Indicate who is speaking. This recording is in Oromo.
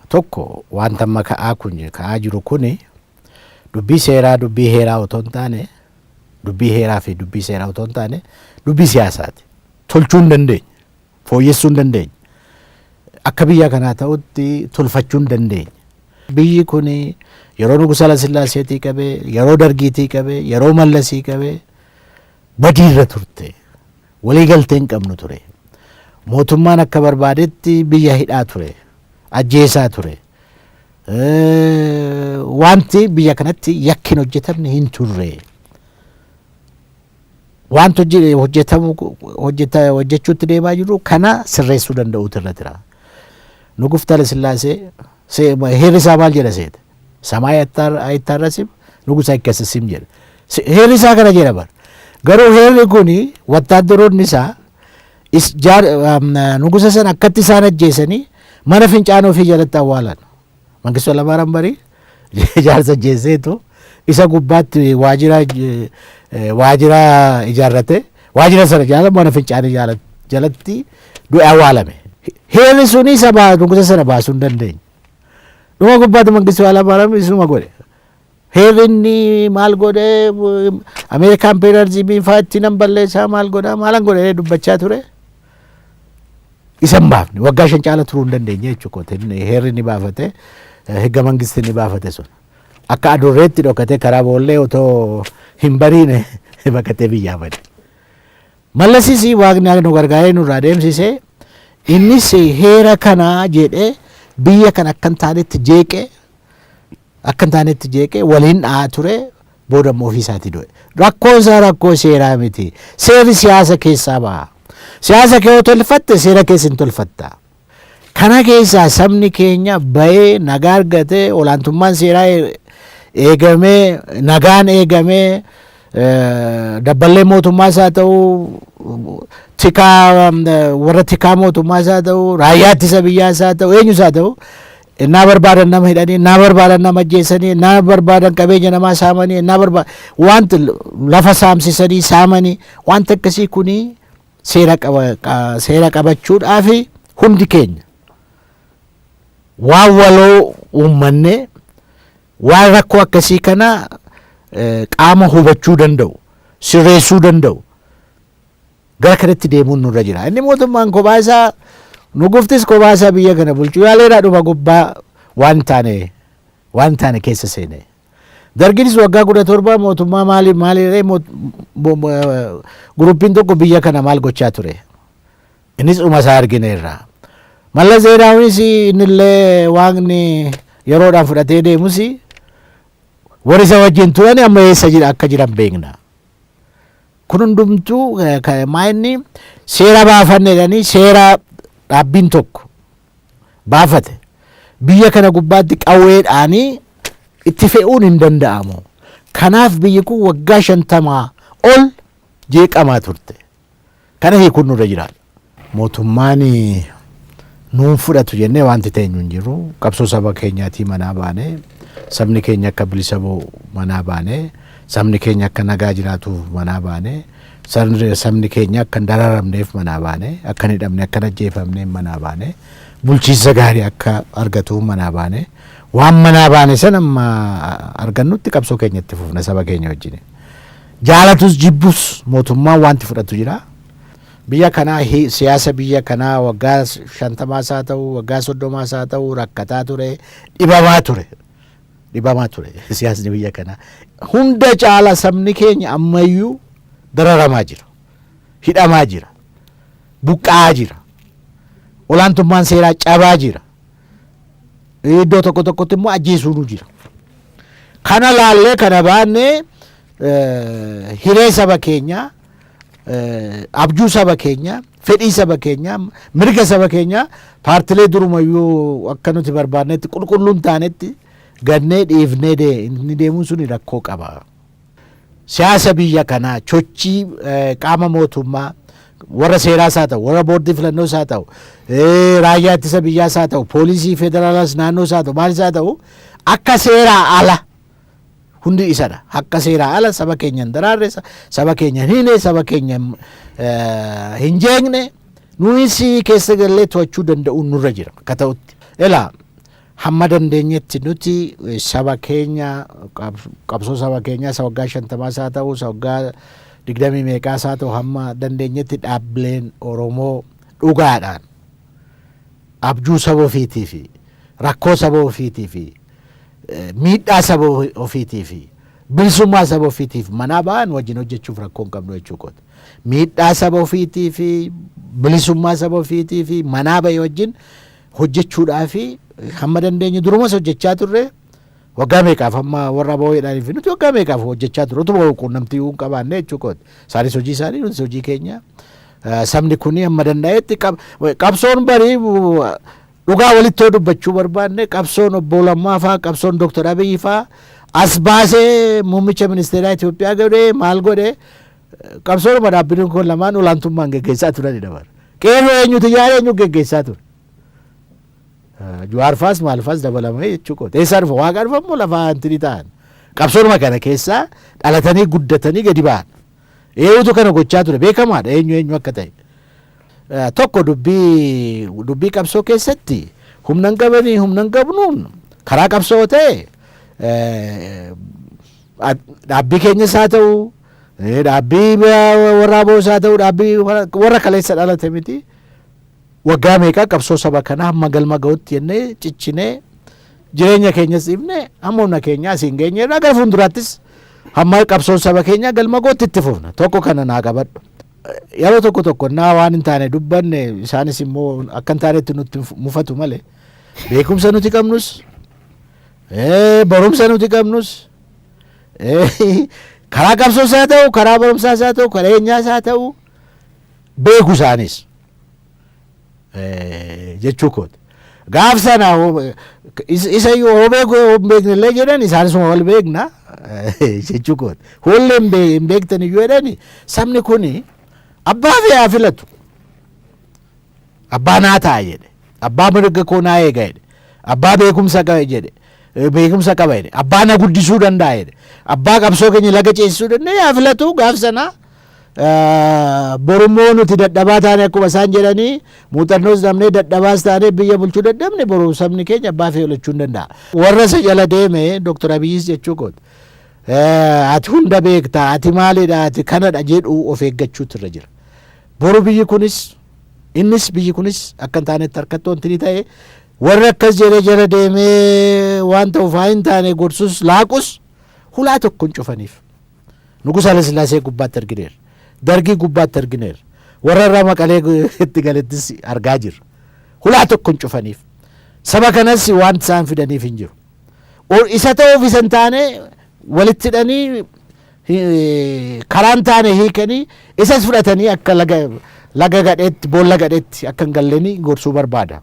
Speaker 1: Tokko, wanta amma ka'aa kun ka'aa jiru kuni dubbii seeraa, dubbii heeraa otoo hin taane, dubbii heeraa fi dubbii seeraa otoo hin taane, dubbii siyaasaati. Tolchuu hin dandeenye, fooyyessuu hin dandeenye, akka biyya kanaa ta'utti tolfachuu hin dandeenye. Biyyi kun yeroo Nugusa Haayilesillaaseetii qabee, yeroo Dargiitii qabee, yeroo Mallasii qabee badiirra turte. Waliigaltee hin qabnu ture. Mootummaan akka barbaadetti biyya hidhaa ture, ajjeesaa ture. Wanti biyya kanatti yakki hin hojjetamne hin turre. Wanti hojjetamu hojjechuutti deemaa jiru kana sirreessuu danda'uutu irra jira. Nugusa Haayilesillaasee heerri isaa maal jedha seete? ሰማይ አይታረስም ንጉሥ አይከሰስም jedha. Heerri isaa kana jedha bara. Garuu heerri kuni wattaaddaroonni isaa nugusa sana akkatti isaan ajjeesanii mana fincaanii ofii jalatti awwaalan. Mangistuu Hayilamaariyaam barii jaarsa ajjeeseetu isa gubbaatti waajjira ijaarrate, waajjira sana jala mana fincaanii jalatti du'e awwaalame. Heerri suni isa nugusa sana baasuu hin dandeenye. Dhuma gubbaatti Mangistuu Hayilamaariyaam isuma godhe. Heerri inni maal godhe, Ameerikaan imperializimii fa'aa itti nan balleessaa, maal godha maalan godhe dubbachaa ture. Isa hin baafne, waggaa 5 caala turuu hin dandeenye jechuudha. Heerri inni baafate, ህገ መንግስት inni baafate sun. Akka adurreetti dhokatee karaa boollee otoo hin bariine baqatee biyyaa bade. Mallasis Waaqni nu gargaaree nurraa deemsisee, innis heera kanaa jedhee biyya kana akka hin taanetti jeeqee, akka hin taanetti jeeqee waliin dha'aa ture, booda immoo ofii isaatii du'e. Rakkoon isaa rakkoo seeraa miti. Seerri siyaasa keessaa baha. Siyaasa kee yoo tolfatte, seera keessa hin tolfatta. Kana keessaa sabni keenya bahee nagaa argatee, olaantummaan seeraa eegamee, nagaan eegamee, dabballee mootummaas haa ta'u, tikaa, warra tikaa mootummaas haa ta'u, raayyaa ittisa biyyaas haa ta'u, eenyus haa ta'u, innaa barbaadan nama hidhanii, innaa barbaadan nama ajjeesanii, innaa barbaadan qabeenya namaa saamanii, innaa barbaadan wanta lafa saamsisanii saamanii, wanta akkasii kuni seera qaba, seera qabachuudhaaf hundi keenya waan waloo uummanne, waan rakkoo akkasii kana qaama hubachuu danda'u, sirreessuu danda'u gara kanatti deemuun nurra jira. Inni mootummaan kophaa isaa, nuguftis kophaa isaa biyya kana bulchuu yaaleedhaa, dhuma gubbaa waan taane keessa seene. Darginis waggaa 17 mootummaa maali maali guruppiin tokko biyya kana maal gochaa ture? Innis dhuma isaa argineerra. Mallas Zeenaawis innillee Waaqni yeroodhaan fudhatee deemus, warri isa wajjin turan amma eessa jira akka jiran beekna. Kun hundumtuu maa inni seera baafanne jedhanii, seera dhaabbiin tokko baafate biyya kana gubbaatti qawweedhaanii itti fe'uun hin danda'amu. Kanaaf biyyi kun waggaa 50 ol jeeqamaa turte. Kana hiikuun nurra jira. Mootummaan nuun fudhatu jennee wanti teenyu hin jiru. Qabsoo saba keenyaatii manaa baane, sabni keenya akka bilisa ba'u manaa baane, sabni keenya akka nagaa jiraatuuf manaa baane, sabni keenya akka hin dararamneef manaa baane, akka hin hidhamne, akka hin ajjeefamneef manaa baane, bulchiinsa gaarii akka argatuuf manaa baane. Waan manaa baane sana amma argannutti qabsoo keenya itti fufna saba keenya wajjin. Jaalatus jibbus mootummaan wanti fudhatu jira. Biyya kanaa, siyaasa biyya kanaa waggaa 50s haa ta'u, waggaa 30s haa ta'u, rakkataa ture, dhibamaa ture. Dhibamaa ture siyaasni biyya kanaa. Hunda caala sabni keenya ammayyuu dararamaa jira. Hidhamaa jira. Buqqa'aa jira. Olaantummaan seeraa cabaa jira. Iddoo tokko tokkotti immoo ajjeesuunu jira. Kana laallee kana baannee, hiree saba keenyaa, abjuu saba keenyaa, fedhii saba keenyaa, mirga saba keenyaa paartilee durumayyuu akka nuti barbaadnetti qulqulluun taanetti gannee dhiifnee inni deemuun suni rakkoo qaba. Siyaasa biyya kanaa, sochii qaama mootummaa, warra seeraas haa ta'u, warra boordii filannoos haa ta'u, raayyaa ittisa biyyaas haa ta'u, poolisii federaalaas naannoos haa ta'u, maalis haa ta'u, akka seeraa ala hundi isadha. Akka seeraa ala saba keenya hin daraarre, saba keenya hin hiine, saba keenya hin jeeqne, nuyis keessa gallee to'achuu danda'uun nurra jira akka ta'utti. Elaa Hamma dandeenyetti nuti saba keenya, qabsoo saba keenyaa isa waggaa 50s haa ta'u, isa waggaa digdamii meeqaas haa ta'u, hamma dandeenyetti dhaabbileen Oromoo dhugaadhaan abjuu saba ofiitii fi rakkoo saba ofiitii fi miidhaa saba ofiitii fi bilisummaa saba ofiitiif manaa ba'an wajjin hojjechuuf rakkoo hin qabnu jechuu kooti. Miidhaa saba ofiitii fi bilisummaa saba ofiitii fi manaa ba'e wajjin hojjechuudhaa fi hamma dandeenye durumas hojjechaa turre. Waggaa meeqaaf amma warra ABO fi nuti waggaa meeqaaf hojjechaa turre, utuma quunnamtii hin qabaanne jechuu kooti. Isaanis hojii isaanii, nutis hojii keenya. Sabni kuni hamma danda'etti qabsoon barii, dhugaa walitti yoo dubbachuu barbaanne, qabsoon obbo Lammaa faa, qabsoon Dooktar Abiyyi faa as baasee muummicha ministeeraa Itoophiyaa godhee maal godhee, qabsoonuma dhaabbileen kun lamaan olaantummaan geggeessaa turanidha bara. Qeerroo eenyutu ijaaree, eenyu geggeessaa ture? Jawaar faas maal faas dabalamee jechuu kooti. Eessaa dhufa? Waaqa dhufa immoo lafaa antini ta'an. Qabsoonuma kana keessaa dhalatanii guddatanii gadi ba'an. Eenyutu kana gochaa ture? Beekamaadha eenyu eenyu akka ta'e. Tokko, dubbii qabsoo keessatti humna hin qabanii, humna hin qabnuun karaa qabsoo ta'e, dhaabbii keenyas haa ta'u, dhaabbii warra ABOs haa ta'u, dhaabbii warra kaleessa dhalate miti. Waggaa meeqaa qabsoo saba kanaa hamma galma ga'utti jennee ciccinee, jireenya keenyas dhiifnee, hamma humna keenyaa asiin geenyeerra. Gara fuulduraattis hamma qabsoon saba keenyaa galma ga'utti itti fufna. Tokko kana naa qabadhu. Yeroo tokko tokko naa waan hin taane dubbanne, isaanis immoo akka hin taanetti nutti mufatu malee, beekumsa nuti qabnus, barumsa nuti qabnus, karaa qabsoos haa ta'u, karaa barumsaas haa ta'u, karaa eenyaas haa ta'u, beeku isaanis jechuu kooti. Gaaf sana isa iyyuu hoo beeku hoo hin beekne illee jedhan, isaanisuma wal beekna jechuu kooti. Hoollee hin beektan iyyuu jedhani, sabni kuni abbaa fi haa filatu. Abbaa naa ta'a jedhe. Abbaa mirga koo naa eega jedhe. Abbaa beekumsa qaba jedhe. Beekumsa qaba jedhe. Abbaa na guddisuu danda'a jedhe. Abbaa qabsoo keenya laga ceesisuu danda'a haa filatu gaaf sana. Borummoo nuti dadhabaa taane, akkuma isaan jedhanii, muuxannoos dhabnee, dadhabaas taane, biyya bulchuu dadhabne, boru sabni keenya abbaa fi filachuu hin danda'a. Warra isa jala deeme, Dooktar Abiyyis jechuu kooti. Ati hunda beekta, ati maalidha, ati kanadha jedhu of eeggachuutu irra jira. Boru biyyi kunis, innis biyyi kunis akka hin taanetti harkatti wanti ni ta'e, warri akkas jedhee jala deemee waan ta'uuf haa hin taane gorsus laaqus hulaa tokko hin cufaniif. Nugus Haile gubbaatti argineerra. Dargii gubbaatti argineerra. Warra irraa Maqalee itti galettis argaa jirra. Hulaa tokko hin cufaniif. Saba kanas wanti isaan fidaniif hin jiru. Isa ta'uuf isa hin taane walitti hidhanii, karaa hin taane hiikanii, isas fudhatanii akka laga gadheetti, boolla gadheetti akka hin galleenii gorsuu barbaada.